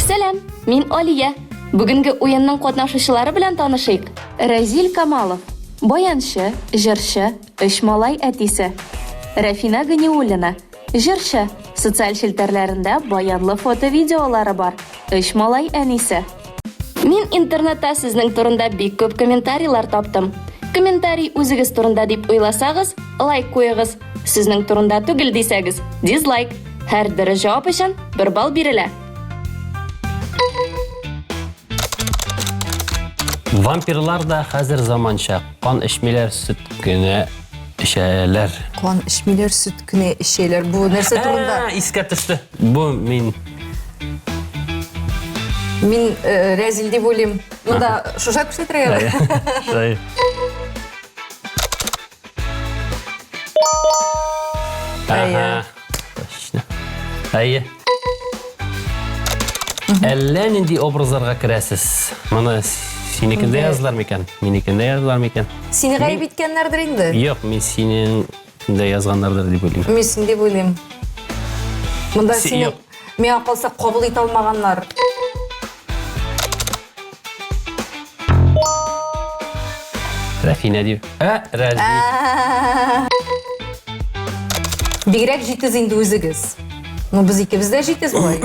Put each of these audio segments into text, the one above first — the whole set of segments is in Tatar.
Сәлам, мин Алия. Бүгенге уенның катнашучылары белән танышыйк. Рәзил Камалов, баянчы, җырчы, өч малай әтисе. Рәфинә Ганиуллина, җырчы, социаль челтәрләрендә баянлы фото-видеолары бар, өч малай әнисе. Мин интернетта сезнең турында бик күп комментарийлар таптым. Комментарий үзегез турында дип уйласагыз, лайк куегыз. Сезнең турында түгел дисәгез, дизлайк. Һәр дөрес җавап өчен бер балл бирелә. Вампирлар да хәзер заманча. Кан эчмиләр, сөт кенә эчәләр. Кан эчмиләр, сөт кенә эчәләр. Бу нәрсә турында? Ә, искә төште. Бу мин. Мин э, Рәзил дип уйлыйм. Монда шуша күрсәтергә. Шулай. Әйе. Ага. Точно. Әйе. Әллә нинди образларга керәсез. Моны синекендә яздылар микән? Минекендә яздылар микән? Сине гаеп иткәннәрдер инде. Юк, мин синең дә язганнардыр дип уйлыйм. Мин син дип уйлыйм. Монда сине Юк. миңа калса кабул итә алмаганнар. Рәфинә дип. Ә, Рәзи. Бигрәк җитез инде үзегез. Ну, без икебез дә җитез болай.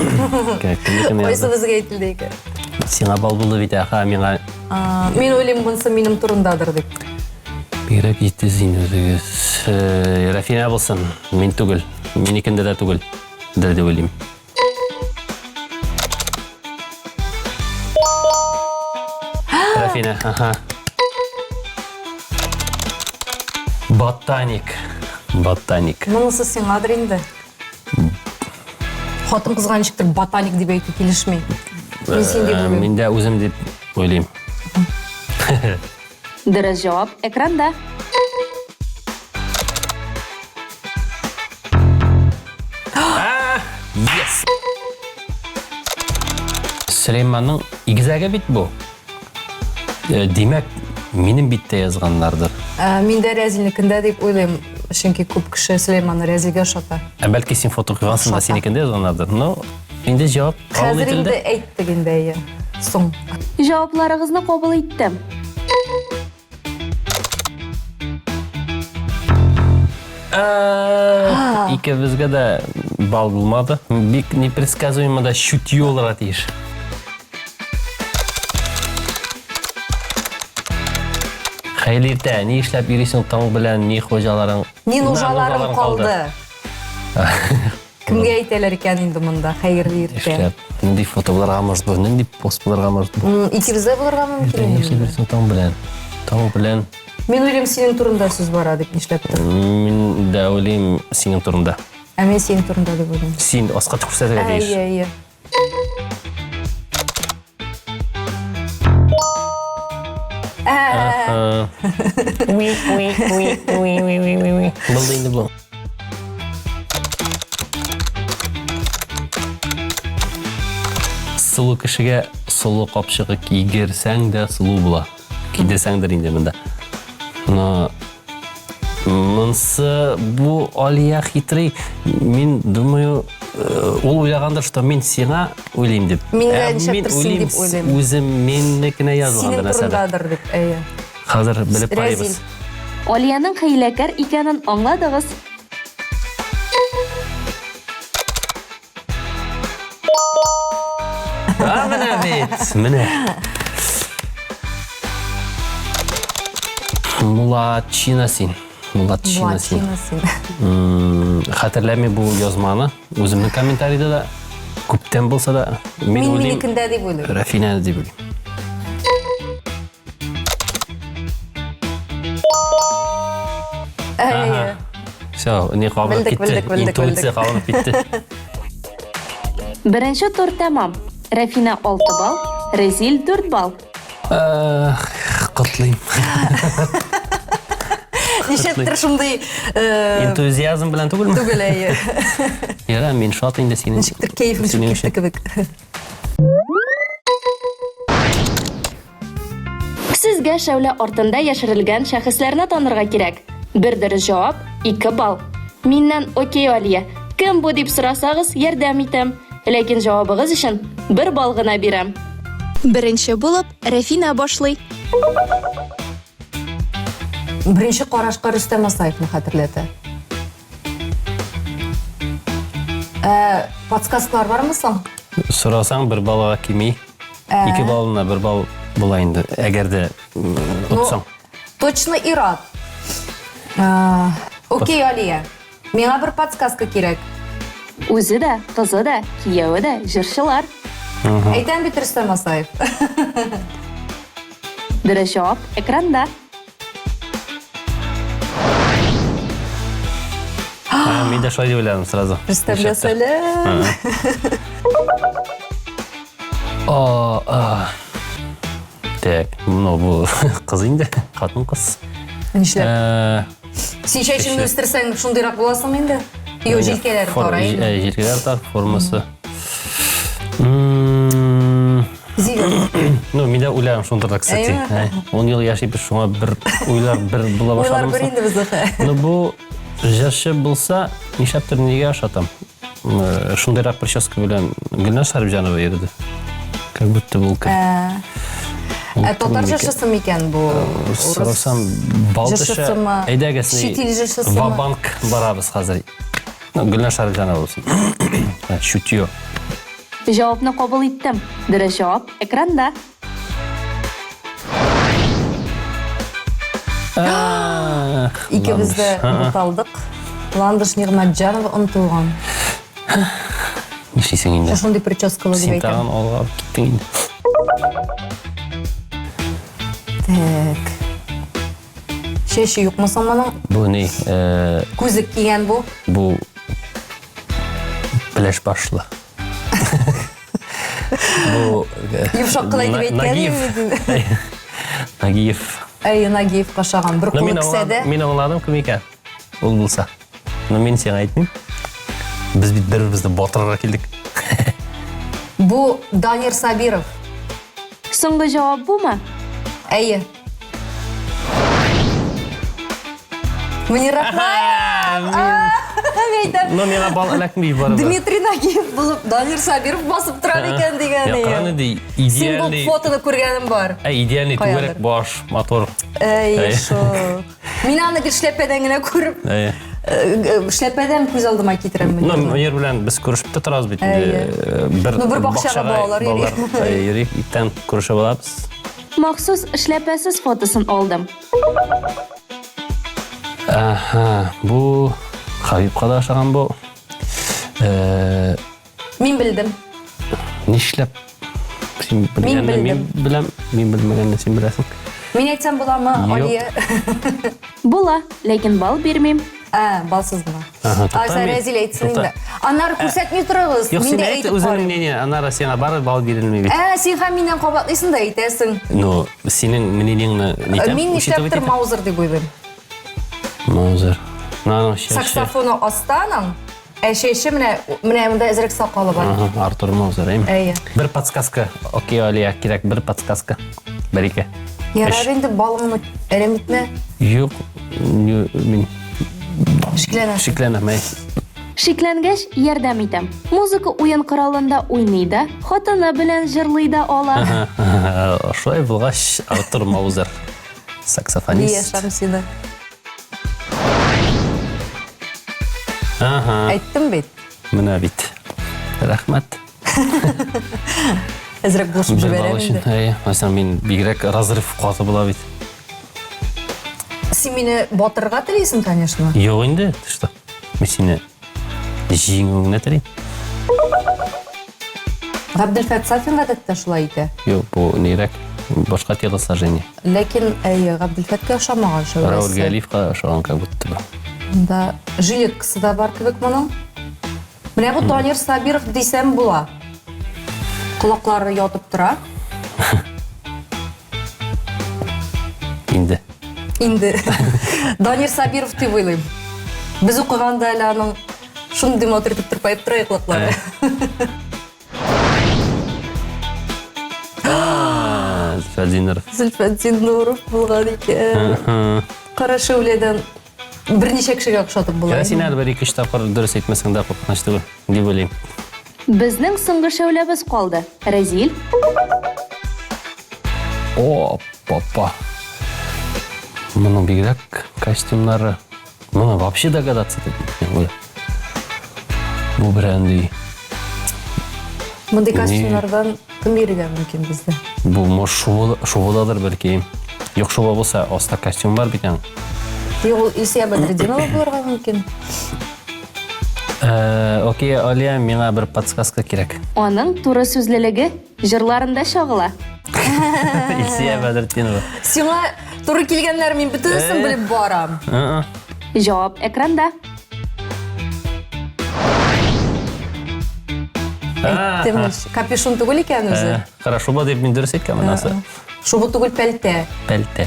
Кайсы безгә әйтелде икән? Сиңа бал булды бит, аха, миңа. Мин уйлыйм, монысы минем турындадыр дип. Бигрәк җитез инде үзегез. Э, Рәфинә булсын, мин түгел. Минекендә дә түгел. Дер дип уйлыйм. Рафина, ага. Ботаник. Ботаник. Монысы сиңадыр инде. Хатын кызга ничектер ботаник дип әйтү килешми. Мин син дип э, уйлыйм. Мин дә үзем дип уйлыйм. Дөрес җавап экранда. Yes! Сөләйманның игезәге бит бу. Э, димәк, минем биттә язганнардыр. Ә, мин дә Рәзилнекендә дип уйлыйм, чөнки күп кеше Сөләйманны Рәзилгә ошата. Ә бәлки син фото куйгансың да синекендә язганнардыр. Но инде җавап кабул Хәзер ителде. инде әйттек инде, әйе. Соң. Җавапларыгызны кабул иттем. Ә, Икебезгә дә бал булмады. Бик непредсказуемо да чутье булырга тиеш. Хәерле иртә. Ни эшләп йөрисең таң белән, ни хуҗаларың? Ни нужаларың калды? Кемгә әйтәләр икән инде монда хәерле иртә? Эшләп. Нинди фото булырга может бу, нинди пост булырга может бу? Икебез дә булырга мөмкин. Ни эшләп йөрисең таң белән? Таң белән. Мин уйлыйм, синең турында сүз бара дип нишләптер. Мин дә уйлыйм синең турында. Ә мин синең турында дип уйлыйм. Син аска күрсәтергә тиеш. Әйе, әйе. Булды инде бу. Сылу кешегә солы капчыгы кигерсәң дә сылу була. Кидерсәңдер инде монда. Но Монсы бу Алия хитрый. Мин думаю, э, ул уйлагандыр, что мин сиңа уйлыйм дип. Мин дә Ә ничектер син дип уйлыйм. Үзем минекенә язылгандыр Синең нәрсәдер. турындадыр дип, әйе. Хәзер белеп карыйбыз. Рәзил. Алиянең хәйләкәр икәнен аңладыгыз. А, менә бит, менә. Мулатчина син. Мулатчина син. Мулатчина син. Хәтерләми бу язманы. Үземнең комментарийда да күптән булса да мин уйлыйм. Минекендә дип уйлыйм. Рафина дип уйлыйм. Әйе. Все, не кабынып Белдек, китте. белдек, белдек, Интуиция белдек. кабынып китте. Беренче тур тәмам. Рәфинә 6 балл, Резил 4 балл. Эх, Котлыйм. Нишләптер шундый э, Энтузиазм белән түгелме? түгел әйе. Яра, мин шат инде синең. Ничектер кәефем синең төшеп өчен. китте кебек. Сезгә шәүлә артында яшерелгән шәхесләрне танырга кирәк. Бер дөрес җавап, 2 балл. Миннән окей, Алия. Кем бу дип сорасагыз, ярдәм итәм. Ләкин җавабыгыз өчен бер балл гына бирәм. Беренче булып Рәфинә башлый. Беренче карашка Рөстәм Асаевны хәтерләтә. Ә, подсказкалар бармы соң? Сорасаң, бер баллга кими. Ә. Ике баллына бер балл була инде, әгәр дә Ну, отсаң. Точно ир-ат. Ә, Окей, Алия. Миңа бер подсказка кирәк. Үзе дә, кызы да, кияве дә җырчылар. Әйтәм бит Рөстәм Асаев. Дөрес җавап экранда. А, мин дә шулай дип уйладым сразу. Рөстәмгә Нишләптер. сәлам. О, а. Так, ну бу кыз инде, хатын кыз. Нишләп? Э, Син чәчеңне үстерсәң, шундыйрак буласың инде. Йо, җилкәләр тара инде. Э, җилкәләр тар, формасы. М, Зига. Ну, мин дә уйларым шундыйрак, кстати. Әйе. 10 ел яшибез, шуңа бер уйлар бер була Уйлар башладымы бер соң? инде безнеке. Ну, бу җырчы булса, нишләптер нигә ошатам? Э, Шундыйрак прическа белән Гөлназ Шәрипҗанова йөрде. Как будто бу кем. Ә, ә татар җырчысы микән бу? Э, Сорасам, бал төшә. җырчысымы? Әйдәгез, Чит ил җырчысымы? Ва-банк барабыз хәзер. Ну, Гөлназ Шәрипҗанова булсын. Ә, Чутье. Җавапны кабул иттем. Дөрес җавап экранда. Ах, Икебез дә Ландыш. буталдык. Ландыш Нигъмәтҗанова онытылган. Нишлисең инде? Шушындый прическалы дип Син әйтәм. тагын алга алып киттең инде. Так. Чәче юкмы соң моның? Бу ни? Э, Күзек кигән бу. Бу пеләш башлы. Бу э, Йомшак кына итеп әйткән Нагиев. Нагиев. Әй, Нагиевка ошаган. Бер Ну, кулы мин кесәдә. аңладым, мин аңладым кем икән. Ул булса. Но мин сиңа әйтмим. Без бит бер-беребезне батырырга килдек. Бу Данир Сабиров. Соңгы җавап бумы? Әйе. Мөнир Рахмаев! Әйтәм. Но миңа бал эләкми барыбер. Дмитрий Нагиев булып Данир Сабиров басып тора икән дигән. Якын иде, Син бу идеальный. фотоны күргәнем бар. Ә, идеальный Каядыр. түгәрәк баш, матур. Әй, Әй. шул. Мин аны гел эшләпәдән генә күреп, Әй. эшләпәдән күз алдыма китерәм. Ну, Мөнир белән без күрешеп тә торабыз бит инде. Бер Ну, бер бакчага балалар йөри. балалар йөри, иртән күрешеп алабыз. Махсус эшләпәсез фотосын алдым. Аһа, бу Хабибка да ошаган бу. Э, Мин белдем. Нишләп син белгәнне мин беләм, мин белмәгәнне син беләсең. Мин әйтсәм буламы, Алия? Була, ләкин бал бирмим. Ә, балсыз гына. Ага, Ай, тукта, мин- Рәзил әйтсен тукта. инде. Аннары күрсәтми торыгыз. Юк, Мин син дә әйт әйтеп үзеңнең карыйм. мнение, аннары сиңа барыбер балл бирелми бит. Ә, син һәм миннән кабатлыйсың да әйтәсең. Ну, синең мнениеңне нитәм, Мин учитывать нишләптер итәм. Маузер дип уйлыйм. Маузер. Аның чәче. Саксофоны аста аның, ә чәче менә менә монда әзрәк сакалы бар. Ага, Артур Маузер, әйме? Әйе. Бер подсказка. Окей, Алия, кирәк бер подсказка. Бер ике. Ярар Өч. инде балыңны әрәм итмә. Юк, мин Шикләнәсең. шикләнәм, әй. Шикләнгәч, ярдәм итәм. Музыка уен коралында уйный да, хатыны белән җырлый да ала. Шулай булгач, Артур Маузер, Лия саксофонист. Шамсина. Ага, Әйттем бит. менә бит. Рәхмәт. Әзрәк булышып Бер бал җибәрәм өчен. инде. Әйе, мәсәлән, мин бигрәк разрыв каты була бит. Син мине батырырга телисең, конечно. Юк инде, ты что? Мин сине җиңүеңне телим. Габделфәт Сафин гадәттә шулай итә. Юк, бу нирәк, башка телосложение. Ләкин әйе, Габделфәткә ошамаган Рауль шәүләсе. Галиевка ошаган как будто бы. Да, жилеткасы да бар кебек моның. Менә бу Данир Сабиров дисәм була. Колаклары ятып тора. Инде. Инде. Данир Сабиров дип уйлыйм. Без укыганда әле аның шундый матур итеп тырпаеп тора колаклары. Зөлфәт Зиннуров. Зөлфәт Зиннуров булган икән. Кара шәүләдән берничә кешегә охшатып була. Син әле бер ике-өч тапкыр дөрес әйтмәсәң дә куркыныч түгел, дип уйлыйм. Безнең соңгы шәүләбез калды. Рәзил. О, папа. Моның бигрәк костюмнары. Моны вообще догадаться итеп. Бу бренди. Мондый костюмнардан кем бирергә мөмкин бездә? Бу может шуба, шубададыр бәлки. Юк, шуба булса, аста костюм бар бит аның. Юк, ул Илсөя Бәдретдинова булырга мөмкин. Э, окей, Алия, миңа бер подсказка кирәк. Аның туры сүзлелеге җырларында чагыла. Илсөя Бәдретдинова. Сиңа туры килгәннәр мин бөтенесен Э. белеп барам. Ы-ы. Җавап экранда. Әйттем ич. Капюшон түгел икән үзе. Э, Кара, шуба дип мин дөрес әйткәнмен, анысы. Шуба түгел, пәлтә. Пәлтә.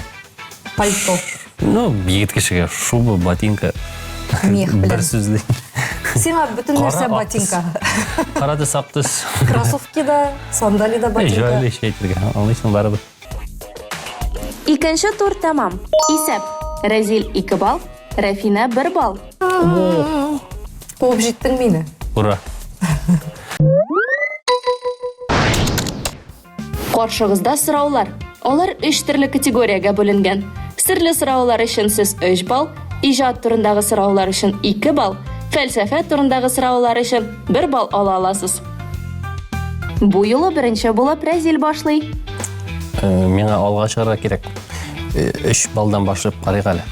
Пальто. Ну, егет кешегә шуба, ботинка. Мех белән. Бер сүзле. Сиңа бөтен Кара нәрсә ак ботинка. төс. Кара төс, ак төс. Кроссовки да, сандали да ботинка. Җайлы эш әйтергә. Аңлыйсың барыбер. Икенче тур тәмам. Исәп. Рәзил 2 балл, Рәфинә 1 балл. Куып җиттең мине. Ура. Каршыгызда сораулар. Алар өч төрле категориягә бүленгән. Серле сораулар өчен сез 3 балл, иҗат турындагы сораулар өчен 2 балл, фәлсәфә турындагы сораулар өчен 1 балл ала аласыз. Бу юлы беренче булып Рәзил башлый. Э, миңа алга чыгарга кирәк. 3 э, баллдан башлап карыйк әле.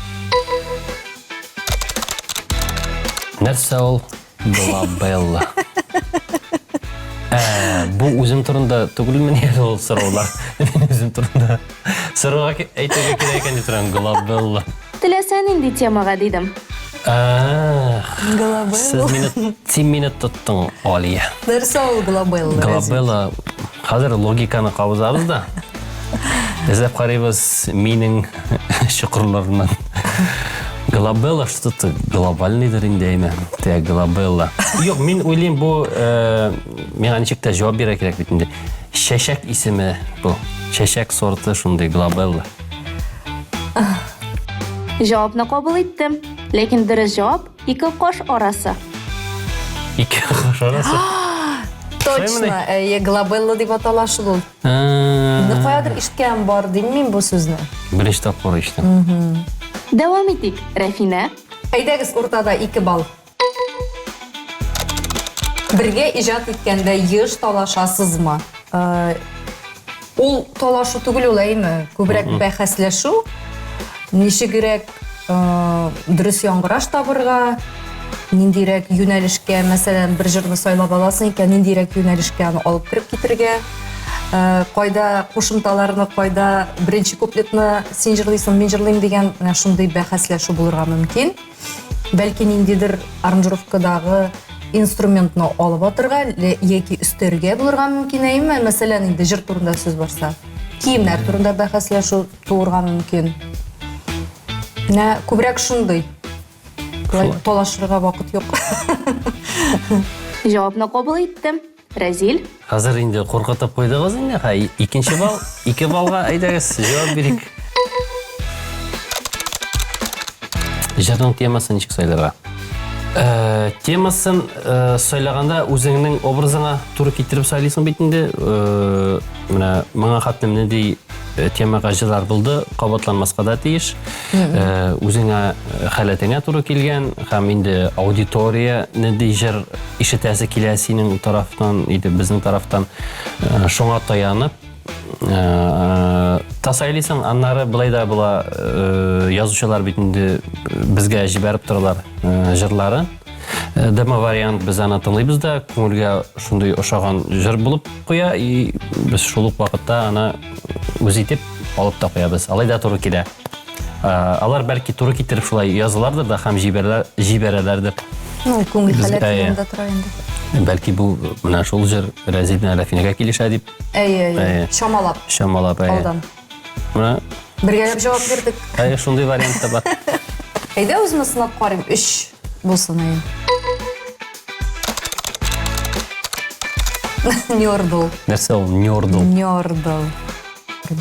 Нәрсә ул Глабелла. Ә, бу үзем турында түгелмени әле ул сораулар? Мин үзем турында сорауга әйтергә кирәк икән дип торам. Глабелла. Теләсә нинди темага дидем. Ах, Глабелла. Сез мине, син мине тоттың, Алия. Нәрсә ул глабелла? Глабелла. Хәзер логиканы кабызабыз да. Эзләп карыйбыз минең чокырларыннан. Глобелла что-то глобальныйдыр инде әйме. Те глобелла. Юк, мин уйлыйм бу э, миңа ничек тә җавап бирә кирәк бит инде. Чәчәк исеме бу. Чәчәк сорты шундый глобелла. Җавапны кабул иттем. Ләкин дөрес җавап ике кош арасы. Ике кош арасы. Точно, әйе, глобелла дип атала шул ул. Инде каядыр ишеткән бар дим мин бу сүзне. Беренче тапкыр ишетәм. Дәвам итик, Рәфинә. Әйдәгез уртада 2 балл. Бергә иҗат иткәндә еш талашасызмы? Э, ул талашу түгел ул, әйме? Күбрәк бәхәсләшү. Ничегрәк э, дөрес яңгыраш табырга, ниндирәк юнәлешкә, мәсәлән, бер җырны сайлап аласың икән, ниндирәк юнәлешкә аны алып кереп китергә, э, кайда кушымталарны, кайда беренче куплетны син җырлыйсың, мин җырлыйм дигән менә шундый бәхәсләшү булырга мөмкин. Бәлки ниндидер аранжировкадагы инструментны алып атырга яки өстәргә булырга мөмкин, әйеме? Мәсәлән, инде җыр турында сүз барса, киемнәр турында бәхәсләшү туырга мөмкин. Менә күбрәк шундый. Шулай талашырга вакыт юк. Җавапны кабул иттем. Рәзил? Хәзер инде куркытып куйдыгыз инде. Ха, икенче балл, ике баллга әйдәгез, җавап бирик. Җырның темасын ничек сайларга? Э, темасын э, сайлаганда үзеңнең образыңа туры китереп сайлыйсың бит инде. Э, менә моңа хәтлем нинди Э, темага җырлар булды, кабатланмаска да тиеш. Э, үзеңә э, халәтеңә туры килгән һәм инде аудитория нинди җыр ишетәсе килә синең тарафтан, инде безнең тарафтан шуңа таянып та сайлыйсың, аннары былай да була, язучылар бит инде безгә җибәреп торалар җырларын. Демо вариант без аны тыңлыйбыз да, күңелгә шундый ошаган җыр булып куя, и без шул ук вакытта аны үз итеп алып та куябыз. Алай да туры килә. Алар бәлки туры китереп шулай язалардыр да һәм җибәрәләр, җибәрәләрдер. Ну, күңел халәте турында тора инде. Бәлки бу менә шул җыр Рәзил белән Рәфинәгә килешә дип. Әйе, әйе. Чамалап. Чамалап, әйе. Алдан. Менә бергәләп җавап бирдек. Әйе, шундый вариант та бар. Әйдә үземне сынап карыйм. Өч булсын әйе. Нёрдл. Нәрсә ул нёрдл? Нёрдл.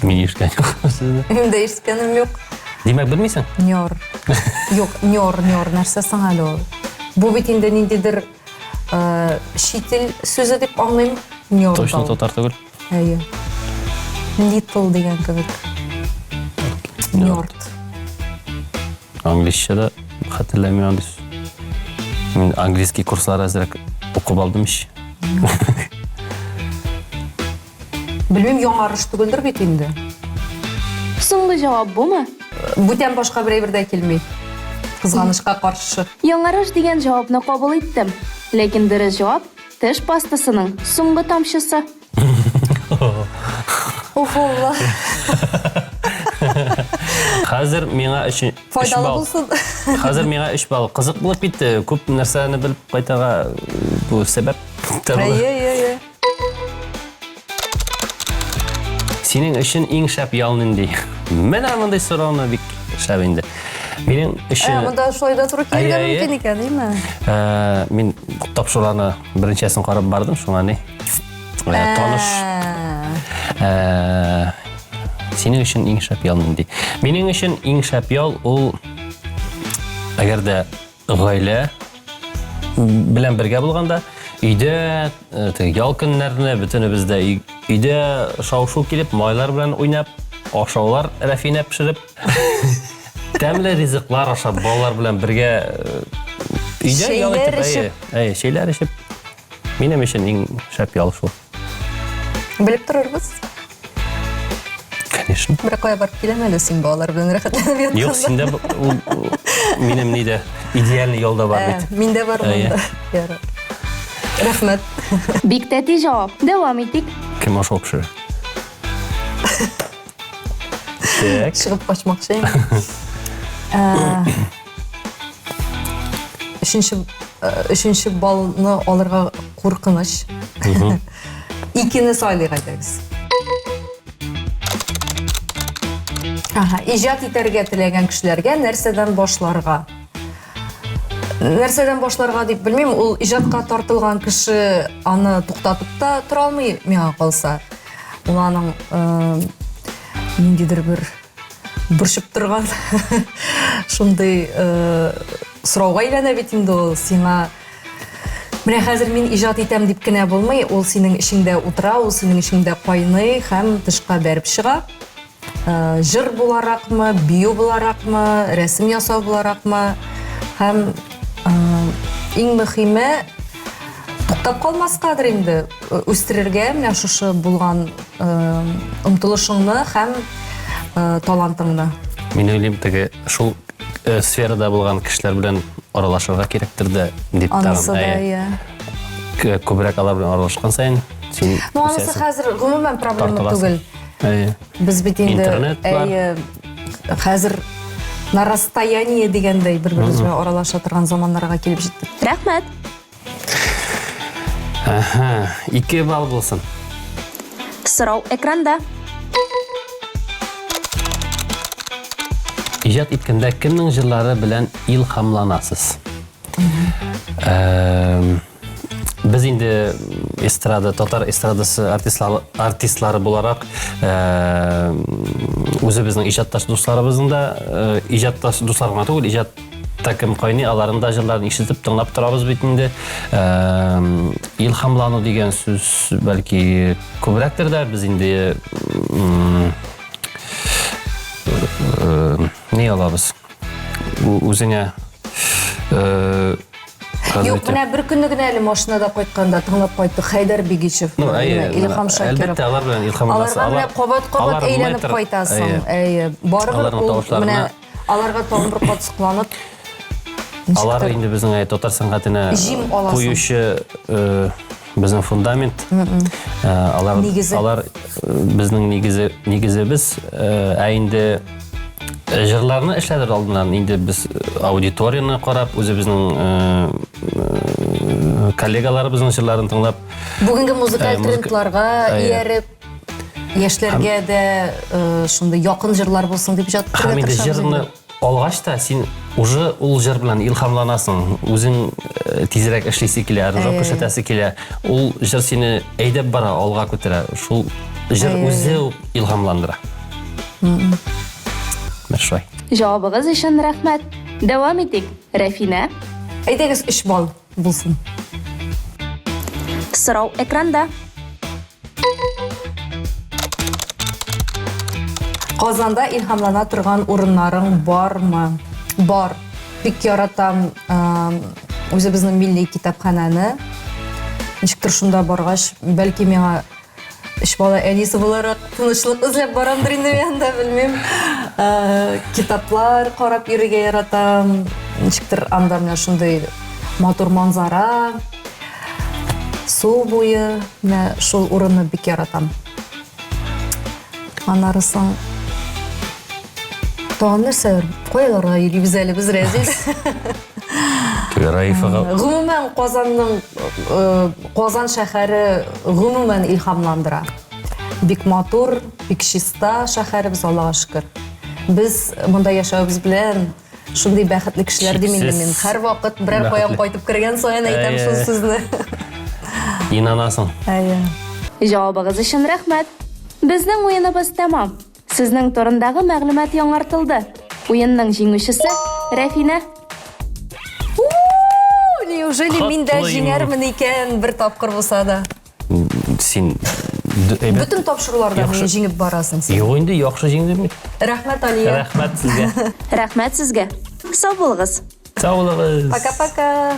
Мин ишеткән юк сезне. Минем дә ишеткәнем юк. Димәк, белмисең? Нёр. Юк, нёр, нёр. Нәрсә соң әле ул? Бу бит инде ниндидер Э, чит ил сүзе дип аңлыйм. Нёрдл. Точно татар түгел. Әйе. Little дигән кебек. Нёрд. Английча да хәтерләмим андый сүз. Мин английский курслар әзрәк укып алдым ич. Белмим, яңарыш түгелдер бит инде. Соңгы җавап бумы? Бүтән башка бер әйбер дә килми. Кызганычка каршы. Яңарыш дигән җавапны кабул иттем. Ләкин дөрес җавап теш пастасының соңгы тамчысы. Уф, Алла. Хәзер миңа өчен Файдалы булсын. Хәзер миңа 3 балл. Кызык булып китте. Күп нәрсәне белеп кайтырга бу сәбәп. Әйе, әйе, әйе. Синең өчен иң шәп ял нинди? Менә мондый сорауны бик шәп инде. Минем өчен... Ә, монда шулай да туры килергә мөмкин икән, әйме? Ә, мин тапшыруларны беренчесен карап бардым, шуңа ни. Ә, таныш. Ә, синең өчен иң шәп ял нинди? Минем өчен иң шәп ял ул әгәр дә гаилә белән бергә булганда өйдә э, теге ял көннәрне бөтенебез дә өйдә шау-шу килеп малайлар белән уйнап ашаулар Рәфинә пешереп тәмле ризыклар ашап балалар белән бергә э, өйдә ял итеп әйе, әйе, чәйләр эчеп минем өчен иң шәп ял шул. Белеп торырбыз. Конечно. Бер кая барып киләм әле син балалар белән рәхәтләнеп ятканда. Юк, синдә минем нидә идеальный ялда бар бит. Ә, миндә бар монда. Ярар. Рәхмәт. Бик тәти җавап. Дәвам итик. Кем ашау пешерә? Так. Чыгып качмакчы инде. Ә, өченче э, өченче баллны алырга куркыныч. Икене сайлыйк әйдәгез. Ага, иҗат итәргә теләгән кешеләргә нәрсәдән башларга? Нәрсәдән башларга дип белмим, ул иҗатка тартылган кеше аны туктатып та тора алмый, миңа калса. Ул аның э, ниндидер бер борчып торган шундый э, сорауга әйләнә бит инде ул сиңа Менә хәзер мин иҗат итәм дип кенә булмый, ул синең эчеңдә утыра, ул синең эчеңдә кайный һәм тышка бәреп чыга. Э, җыр буларакмы, бию буларакмы, рәсем ясау буларакмы һәм э, иң мөһиме туктап калмаскадыр инде, э, үстерергә менә шушы булган омтылышыңны һәм талантыңны. Мин уйлыйм, теге шул э, сферада булган кешеләр белән аралашырга кирәктер дә дип Анысы да, иә. Күбрәк алар белән аралашкан саен син Ну, анысы хәзер гомумән проблема түгел. Әйе. Без бит инде интернет бар. Әйе, хәзер на расстоянии дигәндәй бер-беребез белән аралаша торган заманнарга килеп җиттек. Рәхмәт. Әһә, 2 балл булсын. Сорау экранда. Иҗат иткәндә кемнең җырлары белән илһамланасыз? Без инде эстрада, татар эстрадасы артистлары, артистлары буларак, үзебезнең иҗатташ дусларыбызның да, иҗатташ дуслар гына түгел, иҗат та кем кайный, аларның да җырларын ишетеп, тыңлап торабыз бит инде. Илһамлану дигән сүз бәлки күбрәктер дә, без инде ни алабыз? Үзеңә Юк, менә бер көнне генә әле машинада кайтканда тыңлап кайттык Хәйдәр Бигичев, ну, әйе, Илһам Шакиров. Әлбәттә, алар белән илһамланасың. Аларга менә кабат-кабат әйләнеп кайтасың. Әйе, барыбер ул менә аларга тагын бер кат сокланып. Алар инде безнең татар сәнгатенә куючы безнең фундамент. Алар алар безнең нигезе нигезебез. Ә инде җырларны эшләдер алдыннан инде без аудиторияне карап, үзебезнең коллегаларыбызның җырларын тыңлап, бүгенге музыкаль трендларга ияреп, яшьләргә дә шундый якын җырлар булсын дип иҗат итәргә тырышабыз. Җырны алгач та син уже ул җыр белән илһамланасың, үзең э, тизрәк эшлисе килә, аранжировка эшләтәсе килә. Ул җыр сине әйдәп бара, алга күтәрә. Шул җыр үзе үк илһамландыра. Менә шулай. Җавабыгыз өчен рәхмәт. Дәвам итик. Рәфинә. Әйдәгез, 3 балл булсын. Сорау экранда. Казанда илһамлана торган урыннарың бармы? Бар. Бик яратам үзебезнең милли китапханәне. Ничектер шунда баргач, бәлки миңа өч бала әнисе буларак тынычлык эзләп барамдыр инде мин анда, белмим. Китаплар карап йөрергә яратам. Ничектер анда менә шундый матур манзара, су буе, менә шул урынны бик яратам. Аннары соң тагын нәрсәләр, кайларга йөрибез әле без, Рәзил? Раифага. Гомумән, Казанның э, Казан шәһәре гомумән илһамландыра. Бик матур, бик чиста шәһәребез, Аллага шөкер. Без монда яшәвебез белән шундый бәхетле кешеләр дим инде мин. Һәрвакыт берәр каян кайтып кергән саен әйтәм шул сүзне. Инанасың. Әйе. Җавабыгыз өчен рәхмәт. Безнең уеныбыз тәмам. Сезнең турындагы мәгълүмат яңартылды. Уенның җиңүчесе Рәфинә. Неужели мин дә җиңәрмен икән бер тапкыр булса да? Син бөтен тапшыруларда мине җиңеп барасың син. Юк инде, яхшы җиңдем бит. Рәхмәт, Алия. Рәхмәт сезгә. Рәхмәт сезгә. Сау булыгыз. Сау булыгыз. Пока-пока.